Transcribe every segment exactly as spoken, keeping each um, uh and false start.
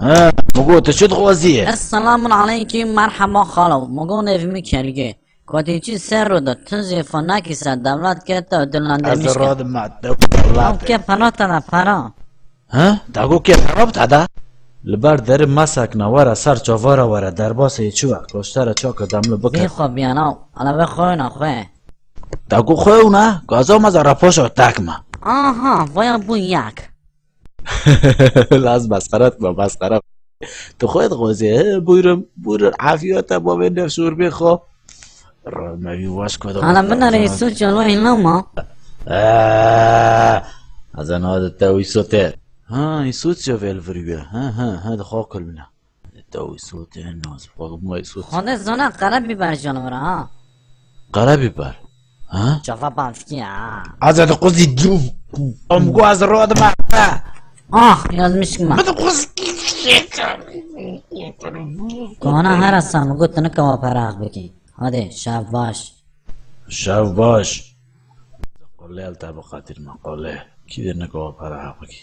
Ha, Mugo, tu çi dixwazî? Esselamun aleykum, merheba xalo. Mugo nêv min Kergê. Kotî çi ser rû de, tu zî fonekî ser dewlet kete û Ez dilandirmiş kete. Radim ma, dewlet. Ew ke pera te de pera. Ha? Dago ke pera bi te de? Li ber deri mesekne, were ser çavara were, derbasê çi we, koştere ço ke demli bike. Vê xwe biyana, ala ve xwe na xwe. Dago xwe na, gaza me zara poşo tek me. Aha, vaya bû yak. Laz mesxere dikme, mesxere. Tu xwe dixwazî, he? Buyurun, buyurun, afiyete bo vê nefsûrbê xwe. Rehmevî baş ku Hala binere Îsûçya lo îlama. Eee, ez ena de te Îsûtê. Ha, Îsûçya vêl viriye. Ha, ha, ha, de xwe kulmine. Te Îsûtê, naz, bak, ma Îsût. Xwedê zana qere biber canavera, ha. Qere biber? Ha? Çava bamşkî, ha. Ez de quzî dû. Em guaz ro de ma. Ah, yazmış mı? Min de quz. Kona her asam got ne kawa para bikî. Hadi, şev baş. Şev baş. Qolê el te bi xatir me, qolê. Kî de ne kawa para bikî.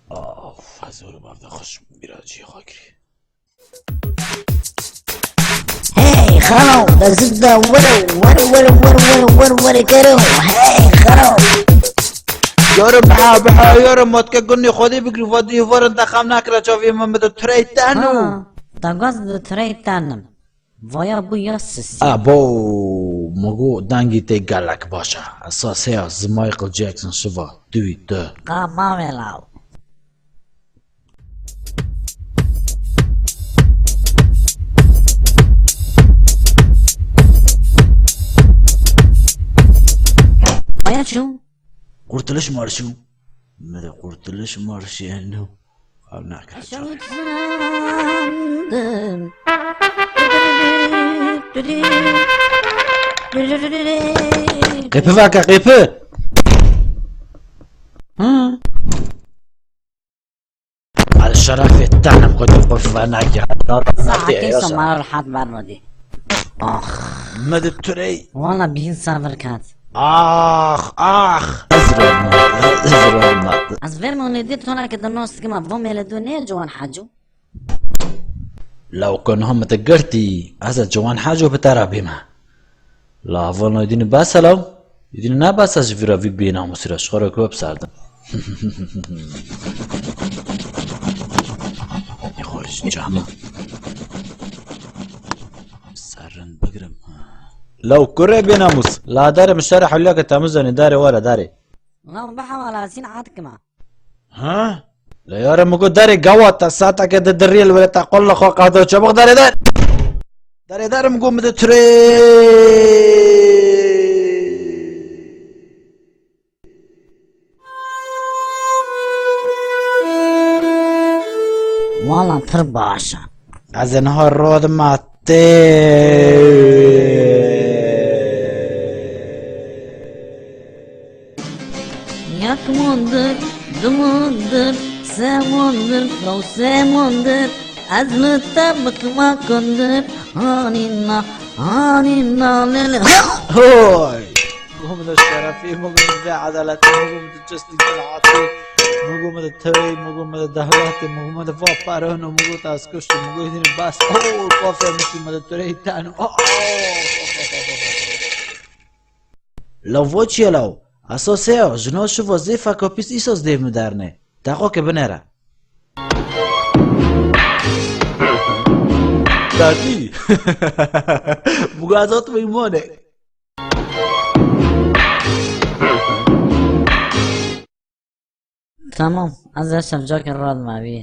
Of, ez û bav de xweş bîra cî xwe kirî. Hey, xalo, de zid de were, were, were, kero. Hey, xalo. Yorum, ha, ha, yorum, motke gunni xwedî bikri, xwedî varin te xam nakira çavî min bi de turey tenu. Ha, da gaz de turey tenim. Vaya bû ya sisî. Abo, Mugo, dengî tê gelek baş e. Esas heye, ji Michael Jackson şiva, tu yî tu. Qa mavê law. Vaya çû? Kurtuluş Marşı. Me de Kurtuluş Marşı eno. Ev nake. Qêpi veke, qêpi. Hı. Al şerefê tenim ku tu xwe venekî. Saetê so mara rehat bermedî. Ax. Me de turey. Wala bîn sabir kat. Ax, ax. Ez rehmet, ez rehmet. Ez ver me nêdî tona ke de nos dikima, vo mêle du ne Ciwan Hacû. Law ku niha me te girtî, ez ê Ciwan Hacû bi te re bîme. La hevalno, îdînî bes e law? Îdînî ne bes e ji vî re vî bênamusî re ji xwe re ku webserdim. Xweş cama. Serrind bigirim. Law kurê bênamus. La darê min şerê hewliyeke temizanê darê were darê. Law bi hewalasîn atkima. Ha? La yare min got darê gawa te saeteke di diriyê li were te qol li xwe qado çabuk darê dar. Darê dar min got min di turê. Wala pir baş e. Ez ê niha rod ma tê. Yek mondir, du mondir, se mondir, no se mondir, ez li te bikima kundir, hanîna, hanîna lele. Hoy! Mugo min de şerefî, Mugo min de edaletî, Mugo min de çesnî tenhatî, Mugo min de tewey, Mugo min de dehlatî, Mugo min de va parano, Mugo te ez kuştî, Mugo îdînî bas. Oh, kafê min şî min de turey ten. Oh, oh. Law vo çi ye law? Esas heye, jina şiva zêfeka pîs îsas dêv min dernê. Te xwe ke binêre. Dadî. Mugo ez hatime îmanê. Tamam, ez ê şevcakê radime vî.